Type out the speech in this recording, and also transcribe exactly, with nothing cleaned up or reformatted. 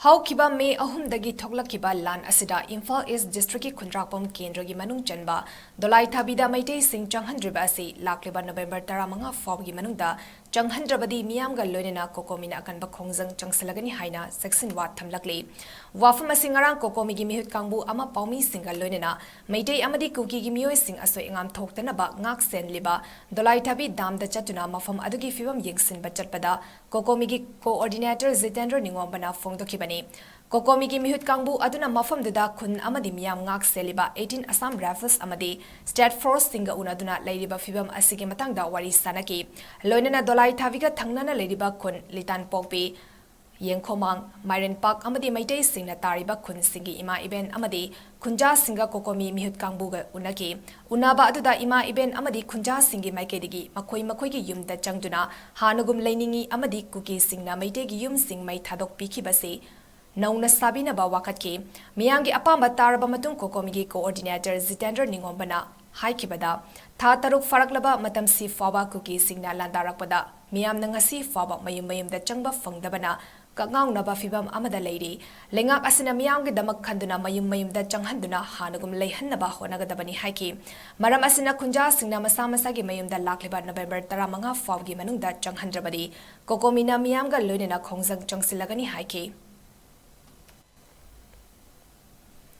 ꯍꯧꯈꯤꯕ ꯃꯦ ꯑꯍꯨꯝꯗꯒꯤ ꯊꯣꯛꯂꯛꯈꯤꯕ ꯂꯥꯟ ꯑꯁꯤꯗ ꯏꯝꯐꯥꯜ ꯏꯁ ꯗꯤꯁꯇ꯭ꯔꯤꯛꯀꯤ ꯈꯨꯟꯗ꯭ꯔꯥꯛꯄꯝ ꯀꯦꯟꯗ꯭ꯔꯒꯤ ꯃꯅꯨꯡ ꯆꯟꯕ ꯗꯣꯂꯥꯏꯊꯥꯕꯤꯗ ꯃꯩꯇꯩꯁꯤꯡ ꯆꯪꯍꯟꯗ꯭ꯔꯤꯕ ꯑꯁꯤ ꯂꯥꯛꯂꯤꯕ ꯅꯕꯦꯝꯕꯔ ꯇꯔꯥꯃꯉꯥ ꯐꯥꯎꯕꯒꯤ ꯃꯅꯨꯡꯗ ꯆꯪꯍꯟꯗ꯭ꯔꯕꯗꯤ ꯃꯤꯌꯥꯝꯒ ꯂꯣꯏꯅꯅ ꯀꯣꯀꯣꯃꯤꯅ ꯑꯀꯟꯕ ꯈꯣꯡꯖꯪ ꯆꯪꯁꯤꯜꯂꯒꯅꯤ ꯍꯥꯏꯅ ꯆꯦꯛꯁꯤꯟꯋꯥ ꯊꯝꯂꯛꯂꯤ꯫ ꯋꯥꯐꯝ ꯑꯁꯤ ꯉꯔꯥꯡ ꯀꯣꯀꯣꯃꯤꯒꯤ ꯃꯤꯍꯨꯠ ꯀꯥꯡꯕꯨ ꯑꯃ ꯄꯥꯎꯃꯤꯁꯤꯡꯒ ꯂꯣꯏꯅꯅ ꯃꯩꯇꯩ ꯑꯃꯗꯤ ꯀꯨꯀꯤꯒꯤ ꯃꯤꯑꯣꯏꯁꯤꯡ ꯑꯁꯣꯏ ꯑꯉꯥꯝ ꯊꯣꯛꯇꯅꯕ ꯉꯥꯛ ꯁꯦꯟꯂꯤꯕ ꯗꯣꯂꯥꯏꯊꯥꯕꯤ ꯗꯥꯝꯗ ꯆꯠꯇꯨꯅ ꯃꯐꯝ ꯑꯗꯨꯒꯤ ꯐꯤꯕꯝ ꯌꯦꯡꯁꯤꯟꯕ ꯆꯠꯄꯗ ꯀꯣꯀꯣꯃꯤꯒꯤ ꯀꯣꯑꯣꯔꯗꯤꯅꯦꯇꯔ ꯖꯤꯇꯦꯟꯗ꯭ꯔ ꯅꯤꯉꯣꯝꯕꯅ ꯐꯣꯡꯗꯣꯛꯈꯤꯕꯅꯤ꯫ ꯀꯣꯀꯣꯃꯤꯒꯤ ꯃꯤꯍꯨꯠ ꯀꯥꯡꯕꯨ ꯑꯗꯨꯅ ꯃꯐꯝꯗꯨꯗ ꯈꯨꯟ ꯑꯃꯗꯤ ꯃꯤꯌꯥꯝ ꯉꯥꯛ ꯁꯦꯜꯂꯤꯕ eighteen Assam Rifles ꯑꯃꯗꯤ State Forceꯁꯤꯡꯒ ꯎꯅꯗꯨꯅ ꯂꯩꯔꯤꯕ ꯐꯤꯕꯝ ꯑꯁꯤꯒꯤ ꯃꯇꯥꯡꯗ ꯋꯥꯔꯤ ꯁꯥꯅꯈꯤ꯫ ꯂꯣꯏꯅꯅ ꯗꯣꯂꯥꯏ ꯊꯥꯕꯤꯒ ꯊꯪꯅꯅ ꯂꯩꯔꯤꯕ ꯈꯨꯟ ꯂꯤꯇꯥꯟꯄꯣꯛꯄꯤ, ꯌꯦꯡꯈꯣꯃꯥꯡ, ꯃꯥꯏꯔꯦꯟꯄꯥꯛ ꯑꯃꯗꯤ ꯃꯩꯇꯩꯁꯤꯡꯅ ꯇꯥꯔꯤꯕ ꯈꯨꯟꯁꯤꯡꯒꯤ ꯏꯃꯥ ꯏꯕꯦꯟ ꯑꯃꯗꯤ ꯈꯨꯟꯖꯥꯁꯤꯡꯒ ꯀꯣꯀꯣꯃꯤ ꯃꯤꯍꯨꯠ ꯀꯥꯡꯕꯨꯒ ꯎꯅꯈꯤ꯫ ꯎꯅꯕ ꯑꯗꯨꯗ ꯏꯃꯥ ꯏꯕꯦꯟ ꯑꯃꯗꯤ ꯈꯨꯟꯖꯥꯁꯤꯡꯒꯤ ꯃꯥꯏꯀꯩꯗꯒꯤ ꯃꯈꯣꯏ ꯃꯈꯣꯏꯒꯤ ꯌꯨꯝꯗ ꯆꯪꯗꯨꯅ ꯍꯥꯟꯅꯒꯨꯝ ꯂꯩꯅꯤꯡꯏ ꯑꯃꯗꯤ ꯀꯨꯀꯤꯁꯤꯡꯅ ꯃꯩꯇꯩꯒꯤ ꯌꯨꯝꯁꯤꯡ ꯃꯩ ꯊꯥꯗꯣꯛꯄꯤꯈꯤꯕꯁꯤ ꯅꯧꯅ ꯁꯥꯕꯤꯅꯕ ꯋꯥꯀꯠꯈꯤ꯫ ꯃꯤꯌꯥꯝꯒꯤ ꯑꯄꯥꯝꯕ ꯇꯥꯔꯕ ꯃꯇꯨꯡ ꯀꯣꯀꯣꯃꯤꯒꯤ ꯀꯣꯑꯣꯔꯗꯤꯅꯦꯇꯔ ꯖꯤꯇꯦꯟꯗ꯭ꯔ ꯅꯤꯉꯣꯝꯕꯅ ꯍꯥꯏꯈꯤꯕꯗ, ꯊꯥ ꯇꯔꯨꯛ ꯐꯥꯔꯛꯂꯕ ꯃꯇꯝꯁꯤ ꯐꯥꯎꯕ ꯀꯨꯀꯤꯁꯤꯡꯅ ꯂꯥꯟꯗꯥꯔꯛꯄꯗ ꯃꯤꯌꯥꯝꯅ ꯉꯁꯤ ꯐꯥꯎꯕ ꯃꯌꯨꯝ ꯃꯌꯨꯝꯗ ꯆꯪꯕ ꯐꯪꯗꯕꯅ ꯀꯛꯉꯥꯎꯅꯕ ꯐꯤꯕꯝ ꯑꯃꯗ ꯂꯩꯔꯤ꯫ ꯂꯩꯉꯥꯛ ꯑꯁꯤꯅ ꯃꯤꯌꯥꯝꯒꯤꯗꯃꯛ ꯈꯟꯗꯨꯅ ꯃꯌꯨꯝ ꯃꯌꯨꯝꯗ ꯆꯪꯍꯟꯗꯨꯅ ꯍꯥꯟꯅꯒꯨꯝ ꯂꯩꯍꯟꯅꯕ ꯍꯣꯠꯅꯒꯗꯕꯅꯤ ꯍꯥꯏꯈꯤ꯫ ꯃꯔꯝ ꯑꯁꯤꯅ ꯈꯨꯟꯖꯥꯁꯤꯡꯅ ꯃꯁꯥ ꯃꯁꯥꯒꯤ ꯃꯌꯨꯝꯗ ꯂꯥꯛꯂꯤꯕ ꯅꯕꯦꯝꯕꯔ ꯇꯔꯥꯃꯉꯥ ꯐꯥꯎꯒꯤ ꯃꯅꯨꯡꯗ ꯆꯪꯍꯟꯗ꯭ꯔꯕꯗꯤ ꯀꯣꯀꯣꯃꯤꯅ ꯃꯤꯌꯥꯝꯒ ꯂꯣꯏꯅꯅ ꯈꯣꯡꯖꯪ ꯆꯪꯁꯤꯜꯂꯒꯅꯤ ꯍꯥꯏꯈꯤ꯫